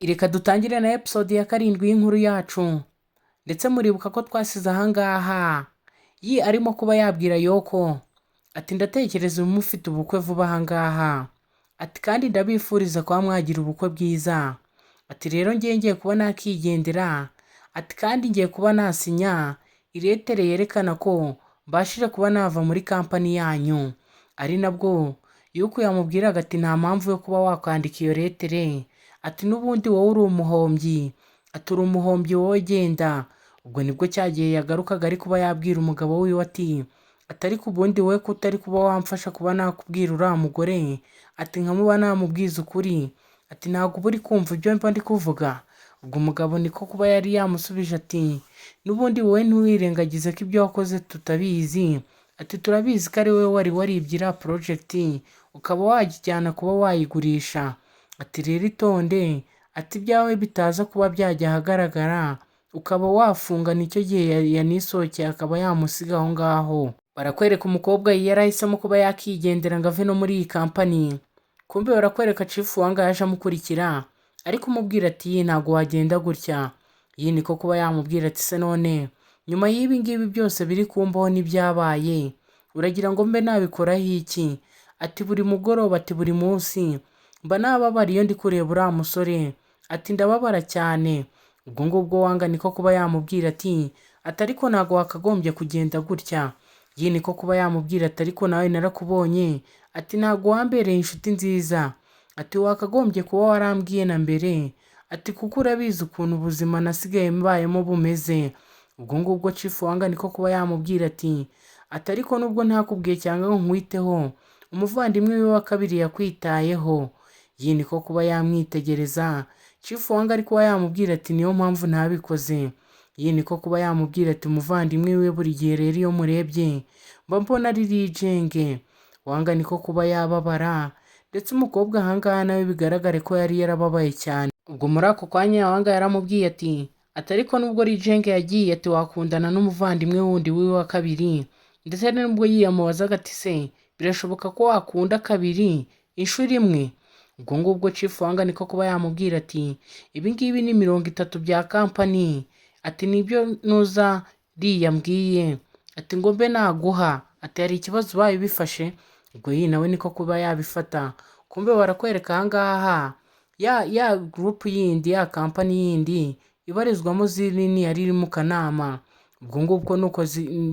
Reka dutangire na episode ya 7 y'inkuru yacu. Ndetse muribuka ko twasize ahangaha Yi arimo kuba yabwira Yoko ati: "Ndatekereza mufite ubukwe vuba ahangaha," ati: "Kandi ndabifuriza kuba mwagira ubukwe bwiza." Ati: "Rero ngiye ngiye kuba nakigendera," ati: "kandi ngiye kuba nasinya iletter yerekana ko mbashije kuba nava muri company yanyu." Ari nabwo Yuko yamubwiraga ati: "Nta mpamvu yo kuba wakwandika iyo letter," ati: "N'ubundi wowe uri umuhombyi," ati: "Uri umuhombyi wowe, genda." Ubwo nibwo cya gihe yagarukaga ari kuba yabwira umugabo wiwe ati: "Atari ku bundi wowe ko utari kuba wamfasha kuba nakubwira uriya mugore," ati: "nkamuba namubwiza ukuri," ati: "Ntabwo uba uri kumva ibyo mba ndi kuvuga." Ubwo umugabo niko kuba yari yamusubije ati: "N'ubundi wowe ntiwirengagize ko ibyo wakoze tutabizi," ati: "Turabizi ko ari wowe wari waribye iriya project, ukaba wayijyana kuba wayigurisha," ati: "Rero itonde," ati: "ibyawe bitaza kuba byajya ahagaragara ukaba wafunga." Nicyo gihe yanisohokeye akaba yamusiga aho ngaho. Barakwereka umukobwa yari ahisemo kuba yakigendera ngo ave no muri iyi company. Kumbe barakwereka Chief Wanga yaje amukurikira, ariko umubwira ati: "Ntabwo wagenda gutya." Iyi niko kuba yamubwira ati: "Se none nyuma y'ibi ngibi byose biri kumbaho n'ibyabaye, uragira ngo mbe nabikoraho iki?" Ati: "Buri mugoroba," ati: "buri munsi mba nababara iyo ndi kureba uriya musore," ati: "ndababara cyane." Ubwo ngubwo Wanga niko kuba yamubwira ati: "Ariko ntabwo wakagombye kugenda gutya." Iyi niko kuba yamubwira ati: "Ariko nawe narakubonye," ati: "ntabwo wambereye inshuti nziza," ati: "wakagombye kuba warambwiye na mbere," ati: "kuko urabizi ukuntu ubuzima nasigaye mbayemo bumeze." Ubwo ngubwo Chief Wanga niko kuba yamubwira ati: "Ariko nubwo ntakubwiye cyangwa ngo nkwiteho, umuvandimwe we wa kabiri yakwitayeho." Iyi niko kuba yamwitegereza. Chief Wanga ari kuba yamubwira ati: "Niyo mpamvu ntabikoze." Iyi niko kuba yamubwira ati: "Umuvandimwe we buri gihe rero iyo murebye mba mbona ari rijenge." Wanga niko kuba yababara, ndetse umukobwa ahangaha nawe bigaragare ko yari yarababaye cyane. Ubwo muri ako kanya Wanga yaramubwiye ati: "Ariko nubwo Rijenge yagiye," ati: "wakundana n'umuvandimwe wundi wiwe wa kabiri." Ndetse nubwo yiyamubazaga ati: "Se birashoboka ko wakunda kabiri inshuro imwe?" Ubwo ngubwo Chief Wanga niko kuba yamubwira ati: "Ibi ngibi ni 30 bya company," ati: "nibyo nuza riya mbwiye," ati: "ngo mbe naguha," ati: "hari ikibazo ubaye ubifashe?" Ubwo iyi nawe niko kuba yabifata. Kumbe barakwereka ahangaha ya group yindi, ya company yindi ibarizwamo Zirini yari iri mu kanama. Ubwo ngubwo nuko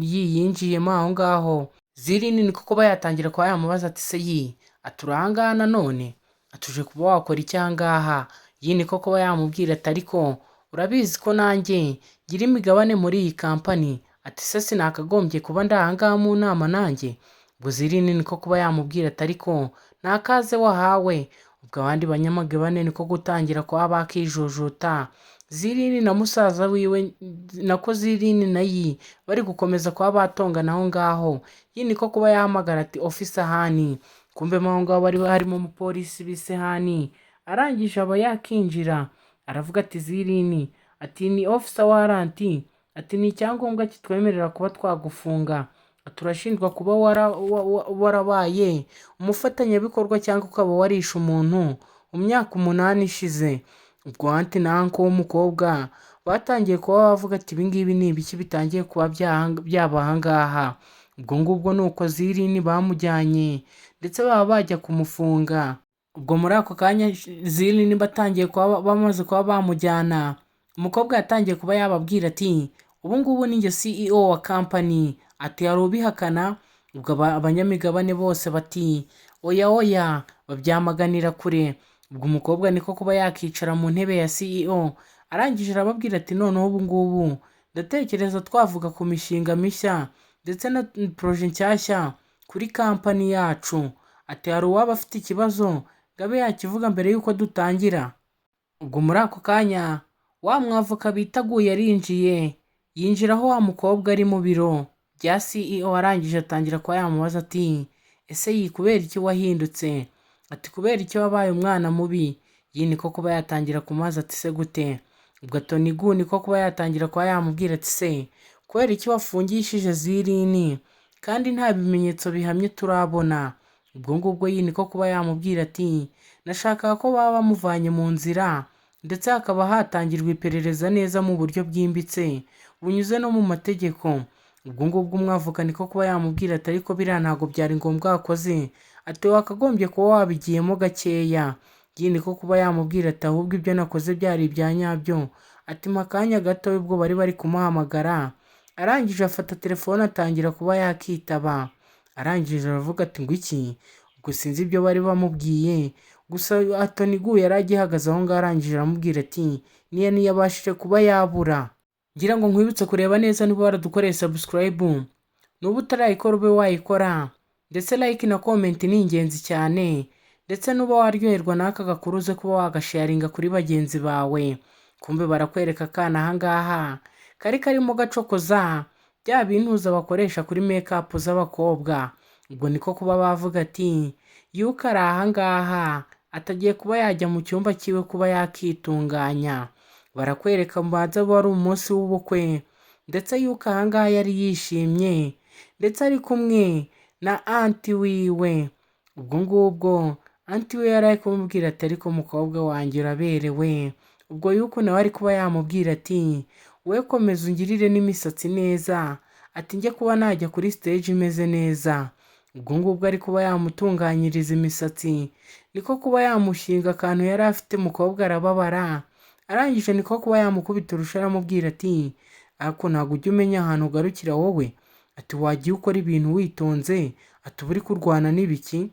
yinjiyemo aho ngaho. Zirini niko kuba yatangira kuba yamubaza ati: "Se yi atura ahangaha nanone atuje kuba wakora iki ahangaha?" Yi niko kuba yamubwira ati: "Ariko urabizi ko nanjye ngira imigabane muri iyi company," ati: "Se sinakagombye kuba ndi ahangaha mu nama nanjye?" Ubwo Zirini niko kuba yamubwira ati: "Ariko nta kaze wahawe." Ubwo abandi banyamagabane niko gutangira kuba bakijujuta. Zirini na musaza wiwe, nako Zirini na Yi, bari gukomeza kuba batongana aho ngaho. Yi niko kuba yahamagara ati: "Officer Hani." Kumbe aho ngaho bari harimo umupolisi bise Hani. Arangije aba yakinjira, aravuga ati: "Zirini," ati: "ni officer warrant," ati: "ni icyangombwa kitwemerera kuba twagufunga. Turashinjwa kuba warabaye umufatanyabikorwa cyangwa ukaba warishe umuntu mu myaka 8 ishize." Ubwo aunty na uncle w'umukobwa batangiye kuba bavuga ati: "Ibingibi ni ibiki bitangiye kuba byaba ahangaha?" Ubwo ngubwo ni uko Zirini bamujyanye, ndetse baba bajya kumufunga. Ubwo muri ako kanya Zirini batangiye kuba bamaze kuba bamujyana, umukobwa yatangiye kuba yababwira ati: "Ubu ngubu ni njye CEO wa company," ati: "Hari ubihakana?" Ubwo abanyamigabane bose bati: "Oya, oya," babyamaganira kure. Ubwo umukobwa niko kuba yakicara mu ntebe ya CEO. Arangije arababwira ati: "Noneho ubu ngubu ndatekereza twavuga ku mishinga mishya ndetse na projet nshyashya kuri company yacu," ati: "Hari uwaba afite ikibazo ngo abe yakivuga mbere y'uko dutangira?" Ubwo muri ako kanya wa mwavoka bitaguye yarinjiye, yinjira aho wa mukobwa ari mu biro bya CEO. Arangije atangira kuba yamubaza ati: "Ese yi, kubera iki wahindutse?" Ati: "Kubera iki wabaye umwana mubi?" Yi niko kuba yatangira kumubaza ati: "Se gute?" Ubwo Tonigu niko kuba yatangira kuba yamubwira ati: "Se kubera iki wafungishije Zirini kandi nta bimenyetso bihamye turabona?" Ubwo ngubwo yi niko kuba yamubwira ati: "Nashakaga ko baba bamuvanye mu nzira." Ndetse hakaba hatangirwa iperereza neza mu buryo bwimbitse bunyuze no mu mategeko. Ubwo ngubwo umwavoka niko kuba yamubwira ati ariko biriya ntabwo byari ngombwa wakoze, ati wakagombye kuba wabigiyemo gakeya. Yi niko kuba yamubwira ati ahubwo ibyo nakoze byari ibya nyabyo, ati mpa akanya gato. Ubwo bari bari kumuhamagara, arangije afata telefone atangira kuba yakitaba, arangije aravuga ati ngo iki? Ubwo sinzi ibyo bari bamubwiye, gusa Atoni Gu yari agihagaze aho ngaho, arangije aramubwira ati niya ntiyabashije kuba yabura. Ngira ngo nkwibutse kureba neza niba waradukoreye subscribe, nuba utarayikora ube wayikora, ndetse like na comment ni ingenzi cyane, ndetse nuba waryoherwa n'aka gakuru uze kuba wagasharinga kuri bagenzi bawe. Kumbe barakwereka akana aha ngaha kari karimo gacokoza bya bintuza bakoresha kuri makeup z'abakobwa. Ubwo niko kuba bavuga ati yuko ari aha ngaha atagiye kuba yajya mu cyumba cyiwe kuba yakitunganya. Barakwereka mbanza wari umunsi w'ubukwe, ndetse yuko aha ngaha yari yishimye ndetse ari kumwe na aunty wiwe. Ubwo ngubwo aunty we yari ari kumubwira ati ariko mukobwa wanjye uraberewe. Ubwo yuko nawe ari kuba yamubwira ati we komeza ungirire n'imisatsi neza, ati njye kuba najya kuri stage imeze neza. Ubwo ngubwo ari kuba yamutunganyiriza imisatsi, niko kuba yamushinga akantu yari afite, umukobwa arababara, arangije niko kuba yamukubita urushyi aramubwira ati ariko ntabwo ujya umenya ahantu ugarukira wowe, ati wagiye ukora ibintu witonze, ati uba uri kurwana n'ibiki?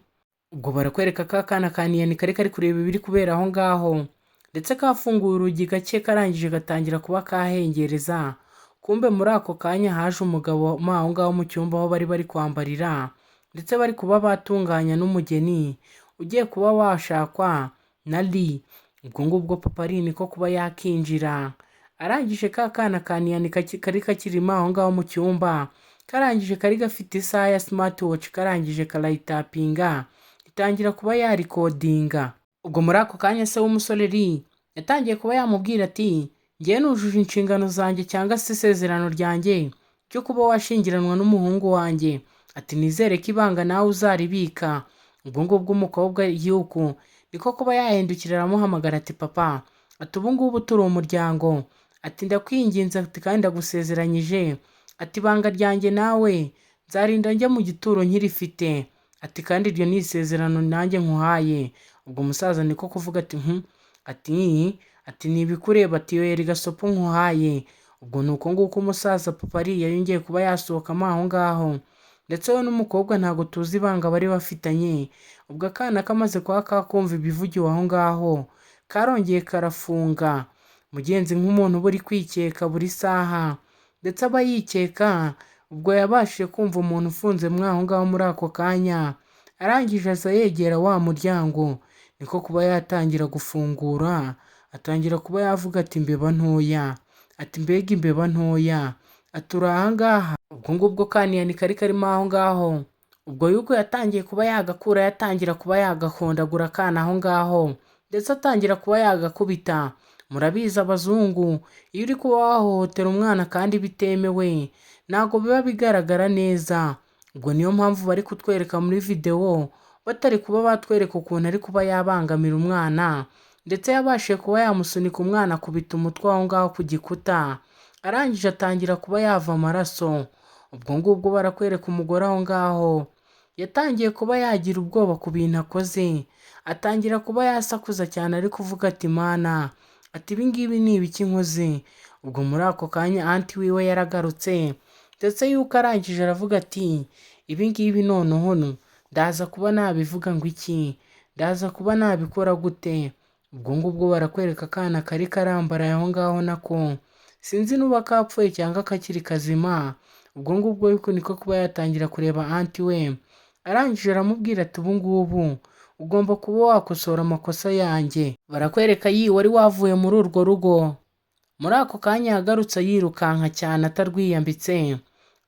Ubwo barakwereka ka kana ka Niyani kari kari kureba ibiri kubera aho ngaho, ndetse kafunguye urugi gake karangije gatangira kuba kahengereza. Kumbe muri ako kanya haje umugabo mo aho ngaho mu cyumba aho bari bari kwambarira, ndetse bari kuba batunganya n'umugeni ugiye kuba washakwa na Lee. Ubwo ngubwo papa Lee niko kuba yakinjira, arangije ka kana ka Niyani kari kakirimo aho ngaho mu cyumba, karangije kari gafite isaha ya smartwatch, karangije karayitapinga itangira kuba yarikodinga. Ubwo muri ako kanya se w'umusore Lee yatangiye kuba yamubwira ati njyewe nujuje inshingano zanjye cyangwa se isezerano ryanjye ryo kuba washyingiranwa n'umuhungu wanjye, ati nizere ko ibanga nawe uzaribika. Ubwo ngubwo umukobwa yuko niko kuba yahindukira aramuhamagara ati papa, ati ubu ngubu turi umuryango, ati ndakwinginze, ati kandi ndagusezeranyije, ati ibanga ryanjye nawe nzarinda njya mu gituro nkirifite, ati kandi iryo ni isezerano nanjye nkuhaye. Ubwo umusaza niko kuvuga ati ati ati ni ibikureba, ati yohera gasopo nkuhaye. Ubwo ni uko nguko umusaza papa Lee yongeye kuba yasohokamo aho ngaho, ndetse we n'umukobwa ntabwo tuzi ibanga bari bafitanye. Ubwo akana kamaze kuba kakumva ibivugiwe aho ngaho karongeye karafunga. Mugenzi nk'umuntu uba uri kwikeka buri saha, ndetse aba yikeka, ubwo yabashije kumva umuntu ufunze mo aho ngaho muri ako kanya, arangije aza yegera wa muryango, niko kuba yatangira gufungura, atangira kuba yavuga ati imbeba ntoya, ati mbega imbeba ntoya, ati uri aha ngaha. Ubwo ngubwo ka Niyani kari karimo aho ngaho, ubwo yuko yatangiye kuba yagakura, yatangira kuba yagahondagura akana aho ngaho, ndetse atangira kuba yagakubita. Murabizi abazungu, iyo uri kuba wahohotera umwana kandi bitemewe, ntabwo biba bigaragara neza. Ubwo niyo mpamvu bari kutwereka muri videwo, batari kuba batwereka ukuntu ari kuba yabangamira umwana, ndetse yabashije kuba yamusunika umwana akubita umutwe aho ngaho ku gikuta, arangije atangira kuba yava amaraso. Ubwo ngubwo barakwereka umugore aho ngaho, yatangiye kuba yagira ubwoba ku bintu akoze, atangira kuba yasakuza cyane ari kuvuga ati mana, ati ibi ngibi ni ibiki nkoze? Ubwo muri ako kanya aunty wiwe yaragarutse, ndetse yuko arangije aravuga ati ibi ngibi noneho ndaza kuba nabivuga ngo iki? Ndaza kuba nabikora gute? Ubwo ngubwo barakwereka akana kari karambaraye aho ngaho nako, sinzi nuba kapfuye cyangwa kakiri kazima. Ubwo ngubwo yuko niko kuba yatangira kureba aunty we, arangije aramubwira ati ubu ngubu ugomba kuba wakosora amakosa yanjye. Barakwereka yi wari wavuye muri urwo rugo, muri ako kanya yagarutse yirukanka cyane atarwiyambitse,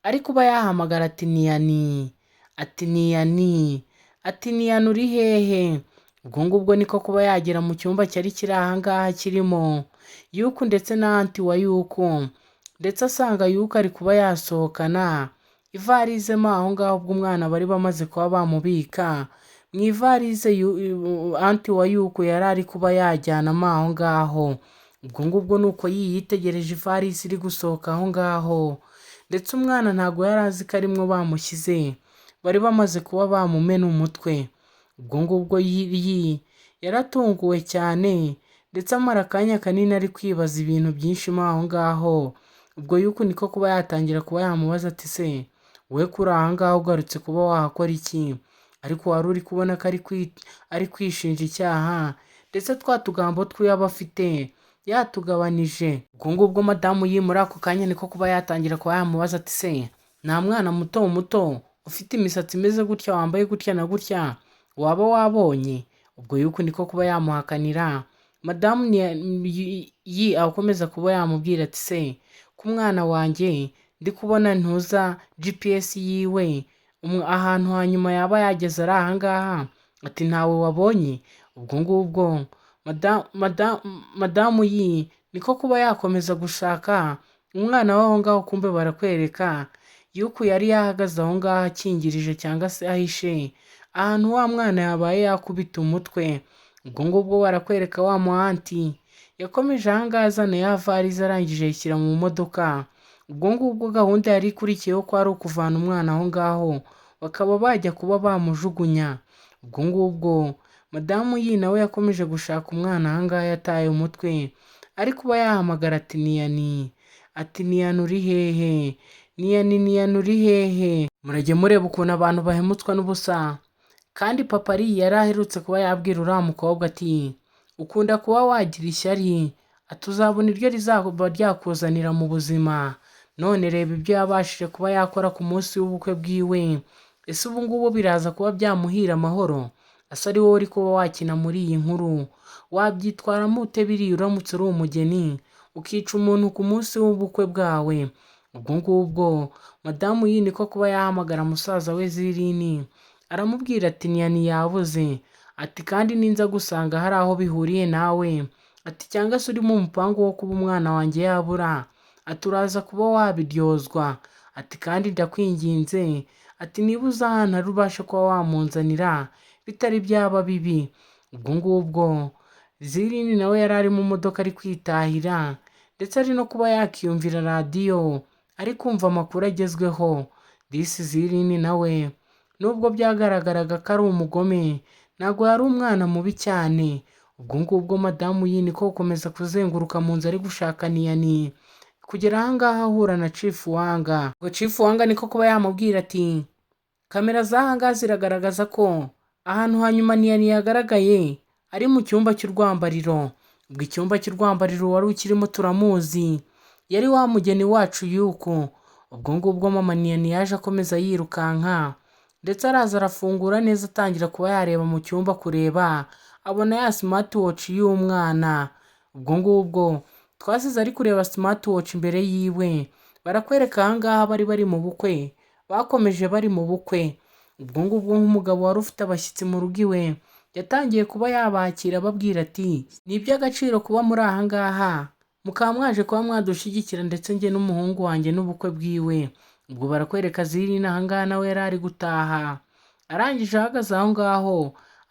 ari kuba yahamagara ati Niyani, ati Niyani, ati Niyani uri hehe? Ubwo ngubwo niko kuba yagera mu cyumba cyari kiri aha ngaha kirimo Yuku ndetse na aunty wa Yuku, ndetse asanga Yuku ari kuba yasohokana ivarize mo aho ngaho ubwo umwana bari bamaze kuba bamubika. Mu ivarize anti wa Yuko yari ari kuba yajyanamo aho ngaho. Ubwo ngubwo ni uko yitegereje ivarisi iri gusohoka aho ngaho, ndetse umwana ntabwo yari azi ko arimwo bamushyize, bari bamaze kuba bamumena umutwe. Ubwo ngubwo Yi yaratunguwe cyane, ndetse amara akanya kanini ari kwibaza ibintu byinshi mo aho ngaho. Ubwo Yuko niko kuba yatangira kuba yamubaza ati se wowe kuri aha ngaha ugarutse kuba wahakora iki? Ariko wari uri kubona ko ari kwishinja icyaha, ndetse twa tugambo twiwe aba afite yatugabanije. Ubwo ngubwo madamu Yi muri ako kanya niko kuba yatangira kuba yamubaza ati se nta mwana muto muto ufite imisatsi imeze gutya wambaye gutya na gutya waba wabonye? Ubwo Yuko niko kuba yamuhakanira. Madamu Yi akomeza kuba yamubwira ati se ko umwana wanjye ndi kubona ntuza GPS yiwe ahantu hanyuma yaba yageze ari aha ngaha, ati ntawe wabonye? Ubwo ngubwo madamu Yi niko kuba yakomeza gushaka umwana we aho ngaho, kumbe barakwereka Yuko yari yahagaze aho ngaho akingirije cyangwa se ahishe ahantu wa mwana yabaye yakubita umutwe. Ubwo ngubwo barakwereka wa mu anti yakomeje aha ngaha azana ya varize, arangije ayishyira mu modoka. Ubwo ngubwo gahunda yari ikurikiyeho ko ari ukuvana umwana aho ngaho bakaba bajya kuba bamujugunya. Ubwo ngubwo madamu Yi nawe yakomeje gushaka umwana aha ngaha yataye umutwe, ari kuba yahamagara ati Niyani, ati Niyani uri hehe? Niyani, Niyani uri hehe? Murajye mureba ukuntu abantu bahemutswa n'ubusa. Kandi papa Lee yari aherutse kuba yabwira uriya mukobwa ati ukunda kuba wagira ishyari, ati uzabona iryo rizaba ryakuzanira mu buzima. None reba ibyo yabashije kuba yakora ku munsi w'ubukwe bwiwe, ese ubu ngubu biraza kuba byamuhira amahoro? Ese ari wowe uri kuba wakina muri iyi nkuru, wabyitwaramo ute biriya uramutse uri umugeni ukica umuntu ku munsi w'ubukwe bwawe? Ubwo ngubwo madamu Yi niko kuba yahamagara musaza we Zirini, aramubwira ati Niyani yabuze, ati kandi ninza gusanga hari aho bihuriye nawe, ati cyangwa se urimo umupangu wo kuba umwana wanjye yabura, ati uraza kuba wabiryozwa, ati kandi ndakwinginze, ati niba uzi ahantu ari ubashe kuba wamunzanira bitari byaba bibi. Ubwo ngubwo Zirini nawe yari ari mu modoka ari kwitahira, ndetse ari no kuba yakiyumvira radiyo, ari kumva amakuru agezweho. Disi Zirini nawe nubwo byagaragaraga ko ari umugome, ntabwo yari umwana mubi cyane. Ubwo ngubwo madamu Yi niko gukomeza kuzenguruka mu nzu ari gushaka Niyani, kugera aha ngaha ahura na Chief Wanga. Ubwo Chief Wanga niko kuba yamubwira ati kamera z'aha ngaha ziragaragaza ko ahantu hanyuma Niyani yagaragaye ari mu cyumba cy'urwambariro. Ubwo icyumba cy'urwambariro wari ukirimo turamuzi, yari wa mugeni wacu Yuko. Ubwo ngubwo mama Niyani yaje akomeza yirukanka, ndetse araza arafungura neza atangira kuba yareba mu cyumba kureba, abona ya smartwatch y'umwana. Ubwo ngubwo twasize ari kureba smartwatch imbere yiwe, barakwereka aha ngaha bari bari mu bukwe, bakomeje bari mu bukwe. Ubwo ngubwo nk'umugabo wari ufite abashyitsi mu rugo iwe, yatangiye kuba yabakira ababwira ati ni iby'agaciro kuba muri aha ngaha, mukaba mwaje kuba mwadushyigikira ndetse njye n'umuhungu wanjye n'ubukwe bwiwe. Ubwo barakwereka Zirini aha ngaha nawe yari ari gutaha, arangije ahagaze aho ngaho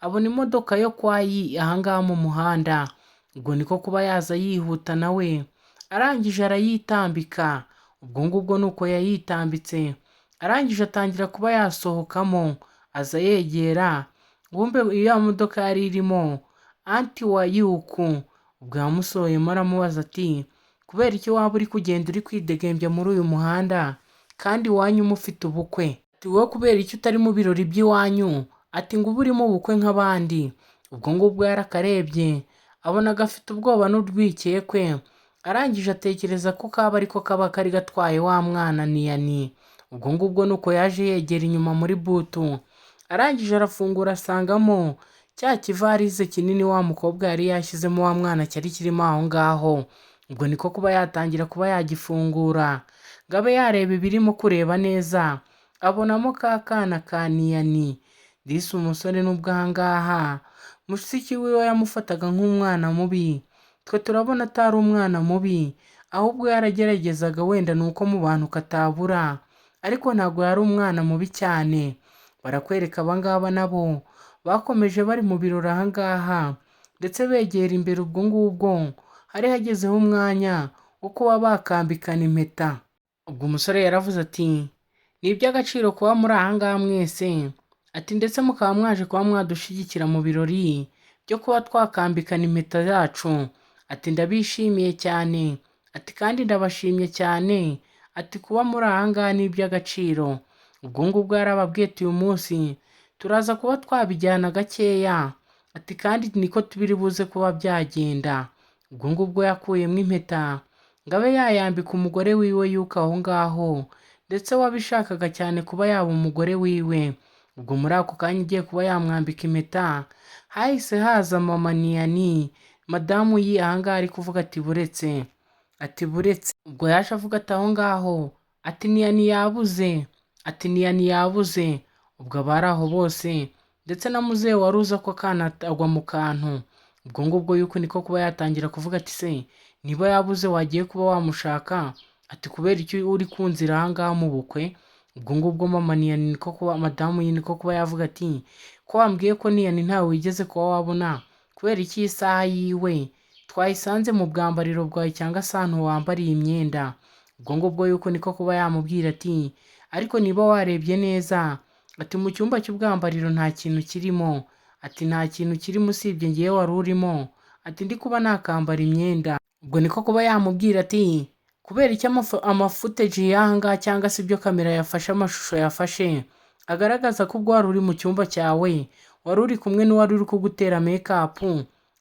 abona imodoka yo kwa Yi aha ngaha mu muhanda. Ubwo niko kuba yaza yihuta nawe, arangije arayitambika. Ubwo ngubwo ni uko yayitambitse, arangije atangira kuba yasohokamo, aza yegera wumve ya modoka yari irimo anti wa Yuku. Ubwo yamusohoyemo aramubaza ati kubera iki waba uri kugenda uri kwidegembya muri uyu muhanda kandi iwanyu mufite ubukwe? Ati wowe kubera iki utari mu birori by'iwanyu? Ati ngo ube uri mu bukwe nk'abandi. Ubwo ngubwo yarakarebye abona gafite ubwoba n'urwikekwe, arangije atekereza ko kaba ariko kaba kari gatwaye wa mwana Niyani. Ubwo ngubwo nuko yaje yegera inyuma muri butu, arangije arafungura asangamo cya kivarize kinini wa mukobwa yari yashyizemo wa mwana cyari kirimo aho ngaho. Ubwo niko kuba yatangira kuba yagifungura ngo abe yareba ibirimo kureba neza, abonamo ka kana ka Niyani. Disi umusore nubwo aha ngaha mushiki wiwe yamufataga nk'umwana mubi, twe turabona atari umwana mubi, ahubwo yarageragezaga wenda ni uko mu bantu katabura, ariko ntabwo yari umwana mubi cyane. Barakwereka aba ngaba nabo Bakomeje bari mu birori ahangaha ndetse begera imbere. Ubwo ngubwo hari hagezeho umwanya wo kuba bakambikana impeta. Ubwo umusore yaravuze ati: "Ni iby'agaciro kuba muri ahangaha mwese," ati, "ndetse mukaba mwaje kuba mwadushyigikira mu birori byo kuba twakambikana impeta yacu," ati, "ndabishimiye cyane," ati, "kandi ndabashimye cyane," ati, "kuba muri ahangaha ni iby'agaciro." Ubwo ngubwo yarababwiye ati: "Uyu munsi turaza kuba twabijyana gakeya," ati, "kandi niko biri buze kuba byagenda." Ubwo ngubwo yakuyemo impeta ngo abe yayambika umugore wiwe yuko aho ngaho ndetse wabishakaga cyane kuba yaba umugore wiwe. Ubwo muri ako kanya ugiye kuba yamwambika impeta, hahise haza mama Niyani, madamu yi ahangaha, ari kuvuga ati: "Buretse," ati, "buretse." Ubwo yaje avuga ati aho ngaho, ati: "Niyani yabuze," ati, "Niyani yabuze." Ubwo abari aho bose ndetse na muzehe wari uzi ako kana agwa mu kantu. Ubwo ngubwo yuko niko kuba yatangira kuvuga ati: "Se niba yabuze wagiye kuba wamushaka?" Ati: "Kubera icyo uri kunzira ahangaha mu bukwe?" Ubwo ngubwo mama Niyani niko kuba, madamu ye niko kuba yavuga ati: "Ko wambwiye ko Niyani ntawe wigeze kuba wabona, kubera iki iyi saha yiwe twayisanze mu bwambariro bwawe cyangwa se ahantu wambariye imyenda?" Ubwo ngubwo yuko niko kuba yamubwira ati: "Ariko niba warebye neza," ati, "mu cyumba cy'ubwambariro nta kintu kirimo," ati, "nta kintu kirimo usibye ngewe wari urimo," ati, "ndi kuba nakambara imyenda." Ubwo niko kuba yamubwira ati: "Kubera icyo amafootage y'ahangaha cyangwa se ibyo kamera yafashe, amashusho yafashe agaragaza ko ubwo wari uri mu cyumba cyawe wari uri kumwe n'uwari uri kugutera makeup,"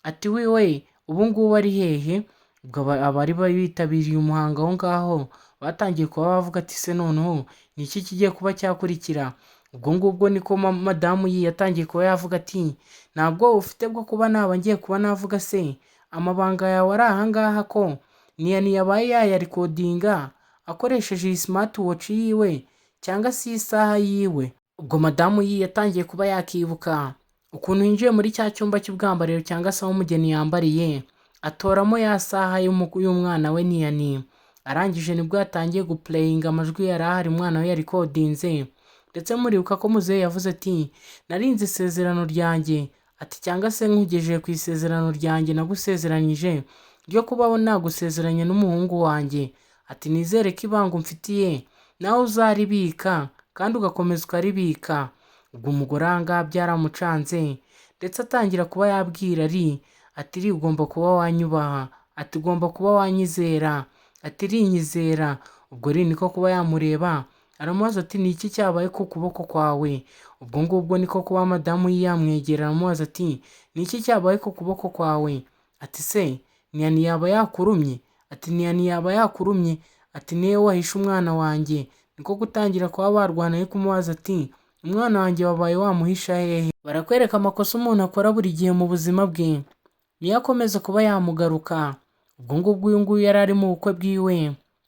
ati, "wiwe ubu ngubu ari hehe?" Ubwo abari bitabiriye umuhango aho ngaho batangiye kuba bavuga ati: "Se noneho ni iki kigiye kuba cyakurikira?" Ubwo ngubwo niko madamu ye yatangiye kuba yavuga ati: "Ntabwo ufite bwo kuba naba ngiye kuba navuga se amabanga yawe ari ahangaha, ko Niyani yabaye yayarecordinga akoresheje iyi smartwatch yiwe cyangwa se iyi saha yiwe?" Ubwo madamu ye yatangiye kuba yakibuka ukuntu yinjiye muri cya cyumba cy'ubwambariro cyangwa se aho umugeni yambariye, atoramo ya saha y'umwana we Niyani. Arangije nibwo yatangiye guplayinga amajwi yari ahari umwana we yarecordinze. Ndetse muribuka ko muzehe yavuze ati: "Narinze isezerano ryanjye," ati, "cyangwa se nkugejeje ku isezerano ryanjye nagusezeranyije ryo kuba nagusezeranya n'umuhungu wanjye," ati, "nizere ko ibanga umfitiye nawe uzaribika kandi ugakomeza ukaribika." Ubwo umugore aha ngaha byaramucanze, ndetse atangira kuba yabwira ari ati: "Ri, ugomba kuba wanyubaha," ati, "ugomba kuba wanyizera," ati, "rinyizera." Ubwo ri niko kuba yamureba, aramubaza ati: "Ni iki cyabaye ku kuboko kwawe?" Ubwo ngubwo niko kuba madamu yamwegera, aramubaza ati: "Ni iki cyabaye ku kuboko kwawe?" Ati: "Se Niyani yaba yakurumye?" Ati: "Niyani yaba yakurumye?" Ati: "Niwe wahishe umwana wanjye." Niko gutangira kuba barwana, ari kumubaza ati: "Umwana wanjye wabaye wamuhisha hehe?" Barakwereka amakosa umuntu akora buri gihe mu buzima bwe niyo akomeza kuba yamugaruka. Ubwo ngubwo uyu nguyu yari ari mu bukwe bwiwe,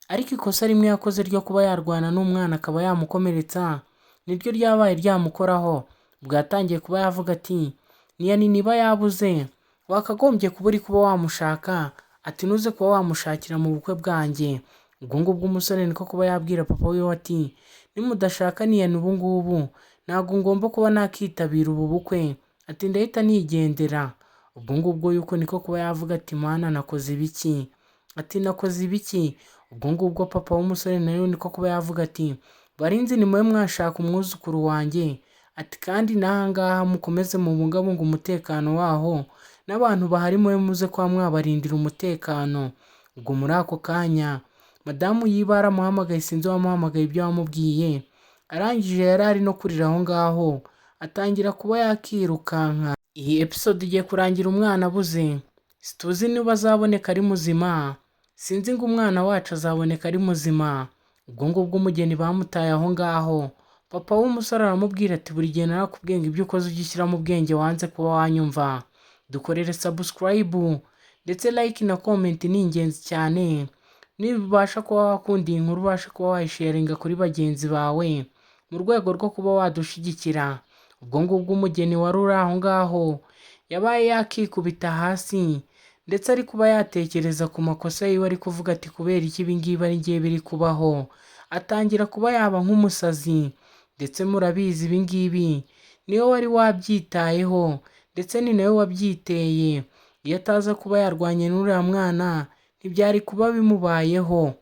ariko ikosa rimwe yakoze ryo kuba yarwana n'umwana akaba yamukomeretsa niryo ryabaye ryamukoraho. Ubwo yatangiye kuba yavuga ati: "Niyani niba yabuze wakagombye kuba uri kuba wamushaka," ati, "ntuze kuba wamushakira mu bukwe bwanjye." Ubwo ngubwo umusore niko kuba yabwira papa wiwe ati: "Nimudashaka Niyani ubu ngubu ntabwo ngomba kuba nakitabira ubu bukwe," ati, "ndahita nigendera." Ubwo ngubwo yuko niko kuba yavuga ati: "Mana, nakoze ibiki?" Ati: "Nakoze ibiki?" Ubwo ngubwo papa w'umusore nawe niko kuba yavuga ati: "Barinzi nimube mwashaka umwuzukuru wanjye," ati, "kandi n'aha ngaha mukomeze mubungabunge umutekano waho n'abantu bahari mube muze kuba mwabarindira umutekano." Ubwo muri ako kanya madamu yiba yaramuhamagaye, sinzi uwamuhamagaye ibyo wamubwiye. Arangije yari ari no kurira aho ngaho, atangira kuba yakirukanka. Iyi episode igiye kurangira umwana abuze, situzi niba azaboneka ari muzima, sinzi ngo umwana wacu azaboneka ari muzima. Ubwo ngubwo umugeni bamutaye aho ngaho. Papa w'umusore aramubwira ati: "Buri gihe narakubwiye ngo ibyo ukoze ujye ushyiramo ubwenge, wanze kuba wanyumva." Dukorere subscribe ndetse like na comment ni ingenzi cyane. Niba ubasha kuba wakunda iyi nkuru, ubasha kuba wayisharinga kuri bagenzi bawe mu rwego rwo kuba wadushyigikira. Ubwo ngubwo umugeni wari uri aho ngaho yabaye yakikubita hasi, ndetse ari kuba yatekereza ku makosa yiwe, ari kuvuga ati: "Kubera iki ibi ngibi ari ngiye biri kubaho?" Atangira kuba yaba nk'umusazi. Ndetse murabizi ibi ngibi. Niwe wari wabyitayeho ndetse ni nawe wabyiteye. Iyo ataza kuba yarwanye n'uriya mwana ntibyari kuba bimubayeho.